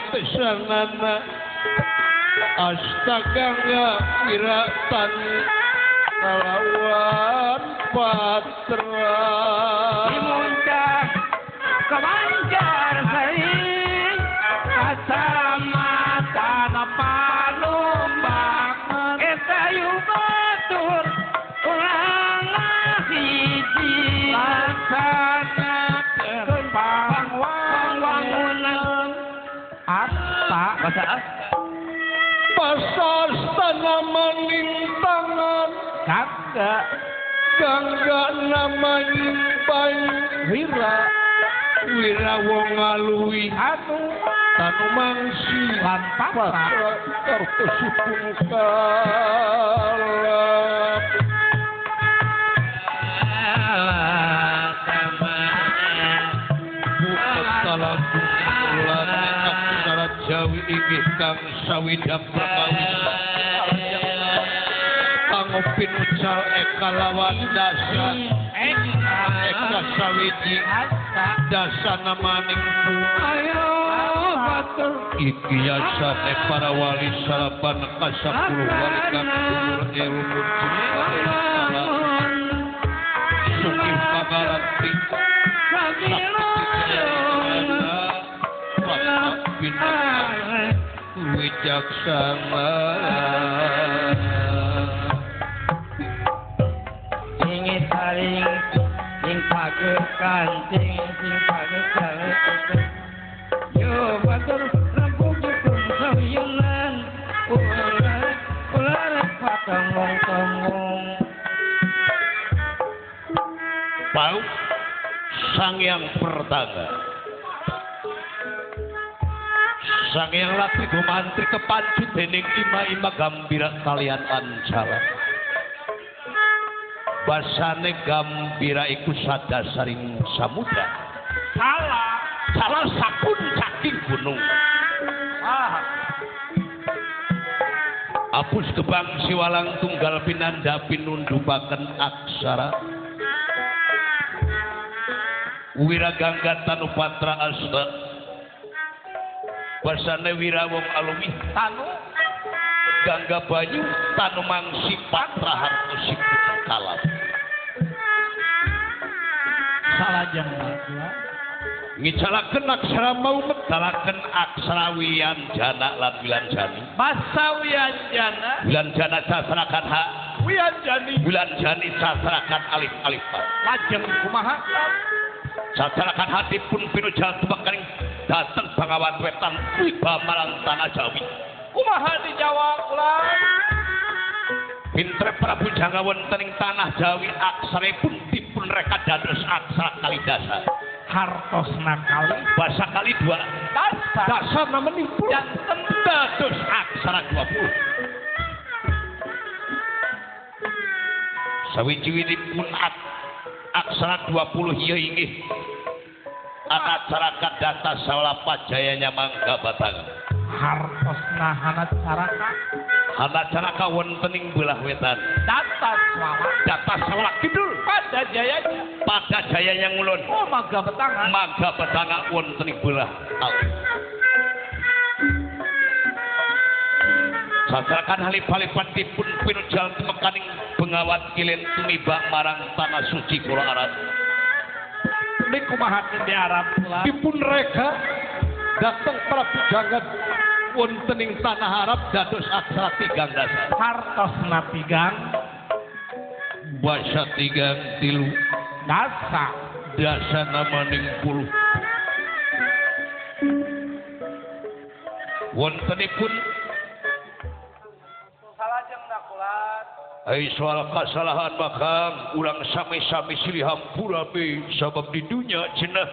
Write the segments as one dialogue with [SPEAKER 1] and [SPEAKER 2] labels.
[SPEAKER 1] Tesanana Astagangga Wiratan Kalawan Patra
[SPEAKER 2] Dimuncak Kebanjar Sari Kacamatan Palumbang Etayu batur ulang hiji
[SPEAKER 3] Laksana
[SPEAKER 2] pangwangunan
[SPEAKER 3] Asta
[SPEAKER 2] bahasa asta
[SPEAKER 1] Pasar tanaman tangan
[SPEAKER 3] Gangga
[SPEAKER 1] Gangga namanya banyu
[SPEAKER 3] Wira
[SPEAKER 1] Wira wong ngalui
[SPEAKER 3] anu
[SPEAKER 1] tanu mangsi
[SPEAKER 3] lan patra
[SPEAKER 1] kartosipun kalap Buket aksara Jawi inggih kang sawidang perkawis kanggo pinucal eka lawan dasa eka sawiji dasa namaning
[SPEAKER 2] ayo batur
[SPEAKER 1] iki yasane para wali salapan kasapuluh wali kang dulur ilmu sugih pangaranti wicaksana
[SPEAKER 2] sing saling sing page kancing sing page kancing yo batur rembug pun sawiyunan ular ular patongong-tongong
[SPEAKER 1] pau sang yang pertama sang yang latih gumantri kepancut dening ima-ima gambira kalian lancara basane gambira iku sadasaring samudra
[SPEAKER 3] salah
[SPEAKER 1] salah sapuncaking gunung apus gebang siwalang tunggal pinanda pinundupaken aksara Wiragangga Tanupatra Asta basane wira wong aluwih
[SPEAKER 3] tanu
[SPEAKER 1] gangga banyu tanu mangsi patra hartosipun kalam
[SPEAKER 3] salajeng
[SPEAKER 1] ngicalaken aksara mau medalaken aksara wianjana lan wilanjani
[SPEAKER 3] basa wianjana
[SPEAKER 1] wilanjana sasrakan ha
[SPEAKER 3] wianjani
[SPEAKER 1] wilanjani sasrakan alif alifan
[SPEAKER 3] lajeng kumaha
[SPEAKER 1] sasrakan hati pun pinujal tumekaring dateng Bangawan Wetan tiba marang tanah Jawi
[SPEAKER 3] kumaha di Jawa ulang
[SPEAKER 1] pinter Prabu Jangga wonten ing tanah Jawi aksaripun dipun reka dados aksara kalidasa
[SPEAKER 3] hartosna kali
[SPEAKER 1] basa kali dua
[SPEAKER 3] dasa
[SPEAKER 1] dasa namenipun
[SPEAKER 3] janten
[SPEAKER 1] dados aksara 20 sawijiwinipun aksara 20 ieu inggih aksara kadata sawala jayanya mangga batangan
[SPEAKER 3] hartosna hana caraka
[SPEAKER 1] hana caraka wonten ing belah wetan
[SPEAKER 3] data swala
[SPEAKER 1] data swala kidul
[SPEAKER 3] pada jayanya
[SPEAKER 1] pada jayanya ngulon
[SPEAKER 3] oh mangga betangan
[SPEAKER 1] mangga betangan wonten ing belah alun sasrakan halip-halipan dipun pinujal tumekaning Bengawan kilen tumiba marang tanah suci kula Arab
[SPEAKER 3] niku kumaha di Arab kula
[SPEAKER 1] dipun reka dateng Prabu Jangga wonten ing tanah Arab dados aksara tigang dasa
[SPEAKER 3] hartosna tigang
[SPEAKER 1] basa tigang tilu
[SPEAKER 3] dasa
[SPEAKER 1] dasa namaning puluh wontenipun ai soal kasalahan makang urang sami-sami silih hampura be sabab di dunya cenah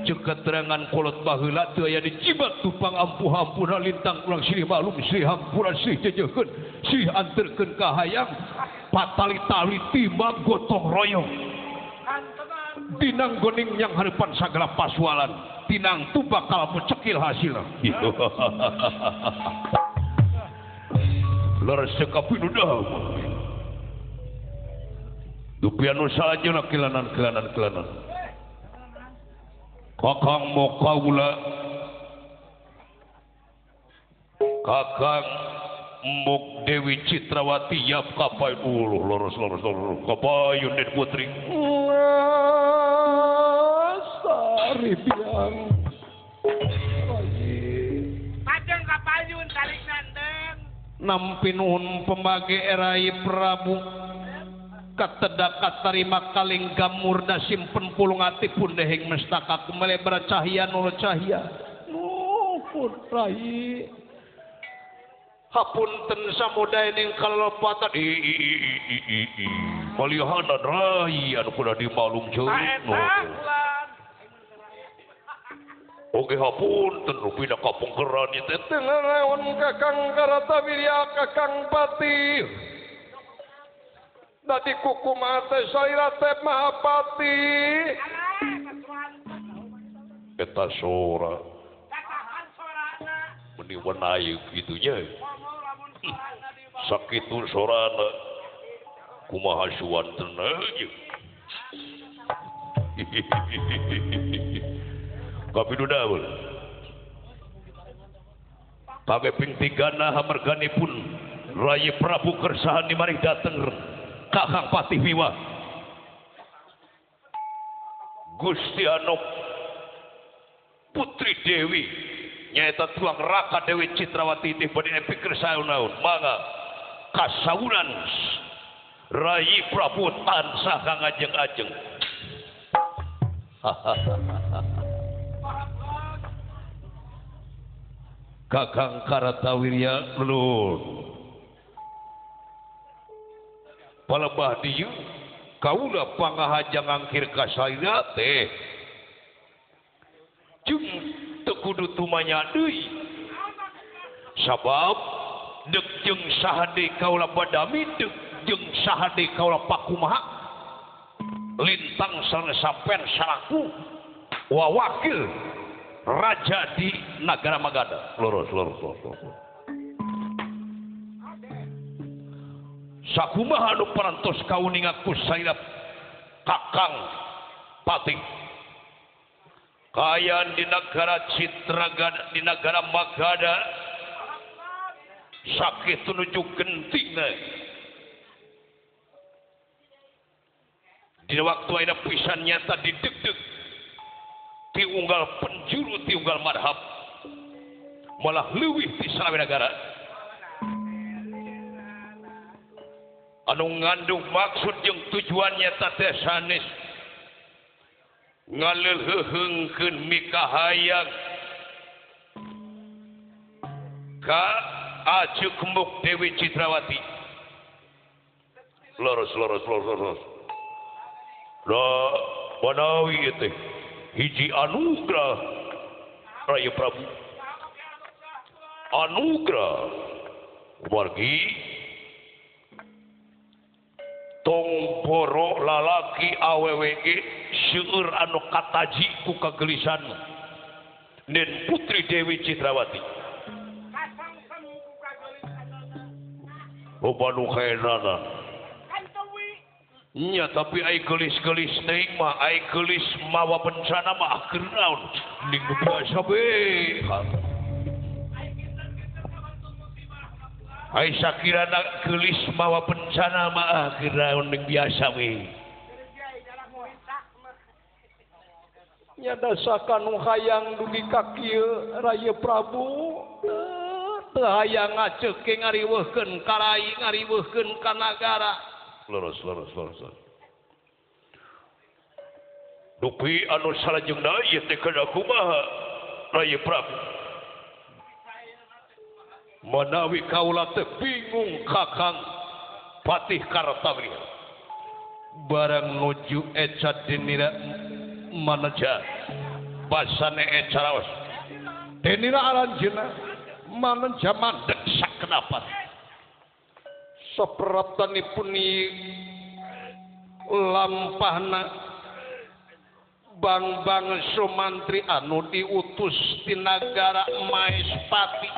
[SPEAKER 1] jeung keterangan kolot baheula teu aya dijibat tupang ampuh-ampuhna lintang urang silih maklum silih hampura silih jejeuhkeun silih anterkeun ka hayang patali-tali timbang gotong royong dinang goning yang hareupan sagala pasualan tinang tu bakal mecekil hasilna. Leres sekapinudah dupian salajengna kilanan kilanan kilanan kakang moka ula Kakang Mbok Dewi Citrawati yap kapayun uluh loros loros loros kapayun Den Putri.
[SPEAKER 4] Sari biang.
[SPEAKER 3] Pajeng kapayun tarik nandeng.
[SPEAKER 4] Nampi nuhun pembagi Rai Prabu. Katedak katarima kaling gamurda simpen pulung ati pun deheng mestaka kumelebar cahya nur cahya. Nuhun Rai.
[SPEAKER 1] Hapunten samudaening kalepatan malihanan Rai anu kudu dimalum ceurik. Oke hapunten rupina kapungkeran ieu teh
[SPEAKER 4] teu naraon Kakang Karatawirya Kakang Patih. Dadi kukumaha teh salira teh Mahapati.
[SPEAKER 1] Eta sora. Meni wenayu kitu nya. Sakitu sorana kumaha suwantena ieu. Kapidu daul. Kage ping tigana hamarganipun Rai Prabu Kersahan dimaring dateng Kakang Patih Wiwa. Gusti Anom Putri Dewi nyaeta tuang Raka Dewi Citrawati teh bade pikir saeun-naun mangga kasaunan Rai Prabu tansah kangajeng-ajeng. Kakang Karatawirya lur palebah dieu kaula pangahaja ngangkir ka salira teh jeung teu kudu tumanya deui sabab deuk jeung saha deui kaula badami deuk jeung saha deui kaula pakumaha lintang sareng sampean salaku wawakil raja di Nagara Magadha. Lurus lurus lurus lurus. Sakumaha anu parantos kauninga ku salira Kakang Patih kaayaan di Nagara Citragada di Nagara Magadha sakitu nuju gentingna dina waktu ayeuna pisan nyata dideg-deg tiunggal penjuru tiunggal madhab malah leuwih ti salawe nagara anu ngandung maksud jeung tujuannya teh sanes ngaleuheuheungkeun mikahayang ka Acu Kembuk Dewi Citrawati. Lurus lurus lurus lurus. Da manawi ieu teh hiji anugerah Rai Prabu. Anugerah wargi tong boro lalaki awewe ge seueur anu kataji ku kagelisan Den Putri Dewi Citrawati. Loba nu kaenana. Nya tapi ai geulis-geulis teuing mah ai geulis mawa bencana mah keur naon ning nu biasa we. Ai sakirana geulis mawa bencana mah keur naon ning biasa we.
[SPEAKER 4] Nya dasaka nu hayang dugi ka kieu Rai Prabu teu hayang ngaceuke ngariweuhkeun ka rai ngariweuhkeun ka nagara.
[SPEAKER 1] Lurus lurus lurus. Dupi anu salajengna ieu teh kada kumaha Rai Prabu. Manawi kaula teh bingung Kakang Patih Kartawirya.
[SPEAKER 4] Barang nuju eca denira manaja basane eca raos. Denira aranjeuna manaja mandeg sakenapat. Sapraptanipun lampahna Bangbang Sumantri anu diutus ti nagara Maespati.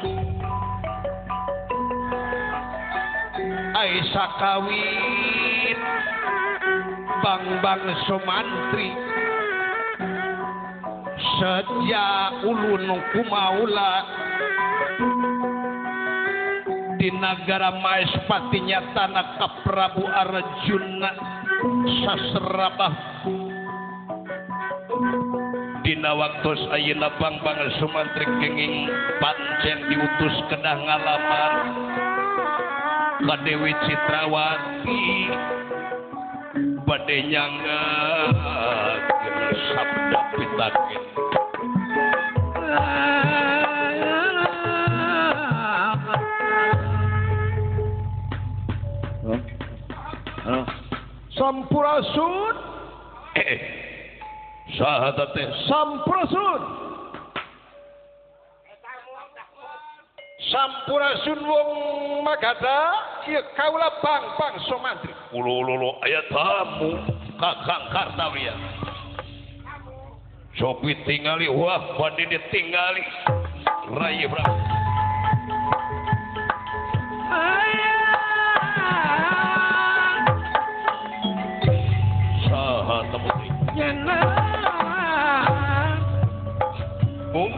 [SPEAKER 4] Ai sakawit Bangbang Sumantri seja ulun kumaula Di nagara Maespati nyatana ka Prabu Arjuna Sasrabah. Dina waktos ayeuna Bangbang Sumantri kenging pancen diutus kedah ngalamar ka Dewi Citrawati bade nyanggakeun sabda pitaken.
[SPEAKER 1] Sampurasun. Saha teh? Sampurasun. Sampurasun wong Magadha, ieu kaula Bangbang Sumantri. Ulu-ulu aya tamu Kakang Kartawia. Sopi tingali, wah bade ditingali. Rai Prabu. Saha temu teh? Bung.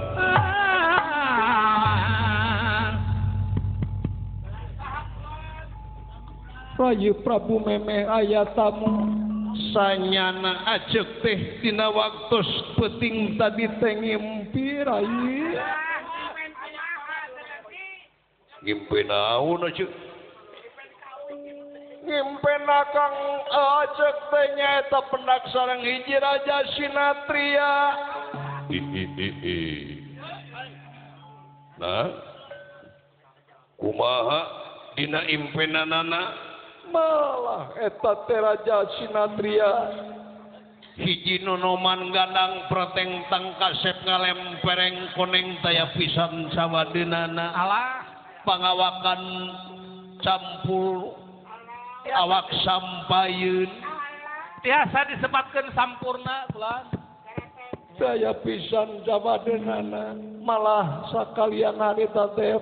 [SPEAKER 4] Rayi Prabu memeh aya tamu sanyana ajeg teh dina waktos peuting tadi teh ngimpi Rayi.
[SPEAKER 1] Ngimpi naon ajeg?
[SPEAKER 4] Ngimpena Kang ajeg teh nyaeta pendak sareng hiji Raja Sinatria.
[SPEAKER 1] Nah, kumaha dina impenanana?
[SPEAKER 4] Malah eta teh Raja Sinatria
[SPEAKER 1] hiji nonoman gandang preteng tangkasep ngalempereng koneng taya pisan sawadeunana.
[SPEAKER 3] Alah,
[SPEAKER 1] pangawakan campur awak sampayeun
[SPEAKER 3] tiasa disebatkeun sampurna kula.
[SPEAKER 4] Daya pisan sawadeunana malah sakalian harita teh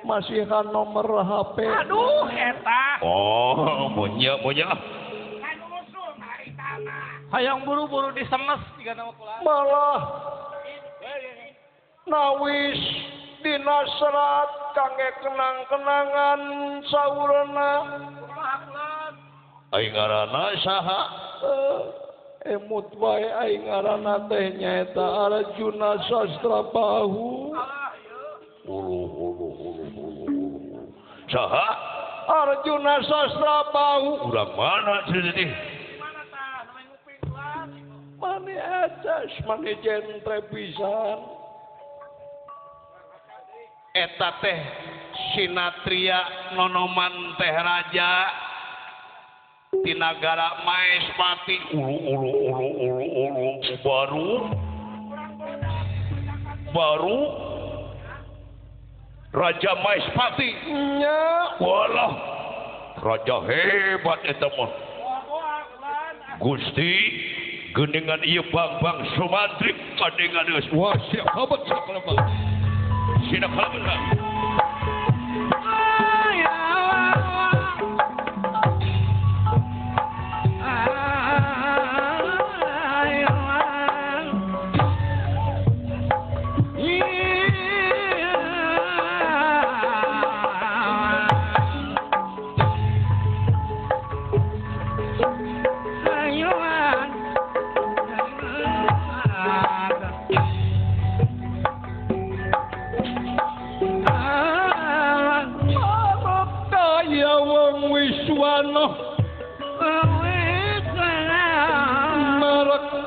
[SPEAKER 4] masihan nomor HP.
[SPEAKER 3] Aduh eta.
[SPEAKER 1] Oh, monya monya.
[SPEAKER 3] Hayang buru-buru disemes jigana mah kula.
[SPEAKER 4] Malah nawis dina serat kangge kenang-kenangan saurna.
[SPEAKER 1] Aing ngaranna saha?
[SPEAKER 4] Emut wae aing ngaranna teh nyaeta Arjuna Sastrabahu.
[SPEAKER 1] Ulu ulu ulu ulu. Saha?
[SPEAKER 4] Arjuna Sastrabahu.
[SPEAKER 1] Urang mana cenah teh?
[SPEAKER 4] Mane ajas mane jentre pisan.
[SPEAKER 1] Eta teh Sinatria nonoman teh raja di nagara Maespati. Ulu ulu ulu ulu ulu baru baru Raja Maespati
[SPEAKER 4] nya.
[SPEAKER 1] Walah raja hebat eta mah. Gusti geuningan ieu Bangbang Sumantri kadengan geus. Wah siap hebat siap hebat. Sina kalebet.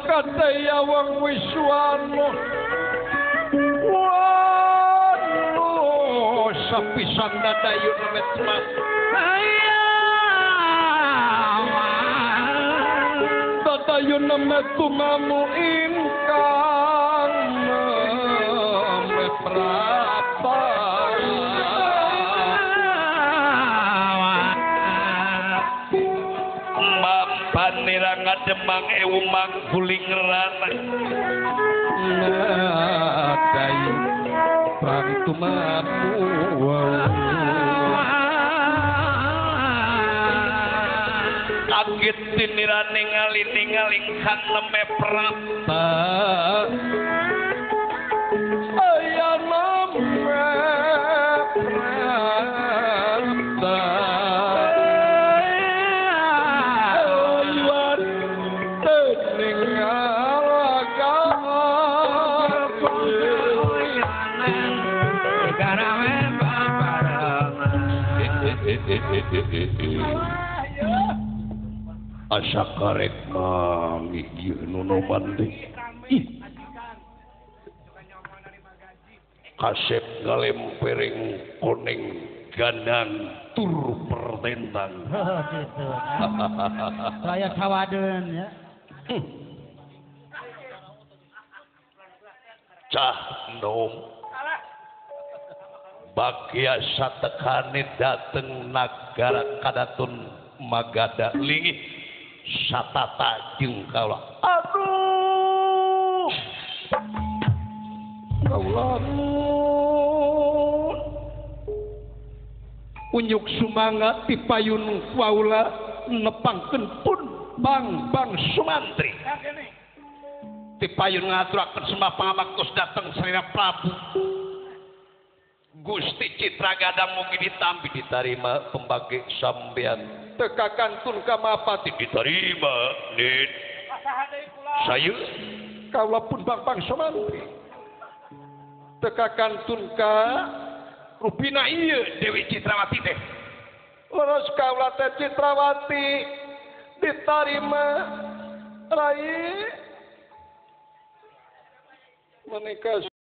[SPEAKER 4] Kataya wong Wiswana. Waduh, sapisan dadayun met mas. Dadayun met tumamu ingkang meprapa.
[SPEAKER 1] Panira ngademang ewu mangguling rana.
[SPEAKER 4] Nadayu prang tumamu.
[SPEAKER 1] Kaget tinira ningali ningali kang leme prapa.
[SPEAKER 4] Aya leme prapa.
[SPEAKER 1] Asa karek manggih nu noman teh. Kasep ngalempereng koneng gandang tur pertentang.
[SPEAKER 2] Oh, gitu. Saya kawadeun ya.
[SPEAKER 1] Cah nom bagia satekane dateng nagara kadaton Magadha lingih satata jeung kaula. Aduh, kaula unjuk sumangat tipayun kaula nepangkeun pun Bang Bang Sumantri. Tipayun ngaturakeun semah pangabaktos dateng Sarina Prabu Gusti Citragada mugi ditampi ditarima pembagi sampean teka kantun ka Mapati ditarima nit saya kaula pun Bang Bang Sumantri teka kantun ka rupina ieu Dewi Citrawati teh leres kaula teh Citrawati ditarima rai menikah.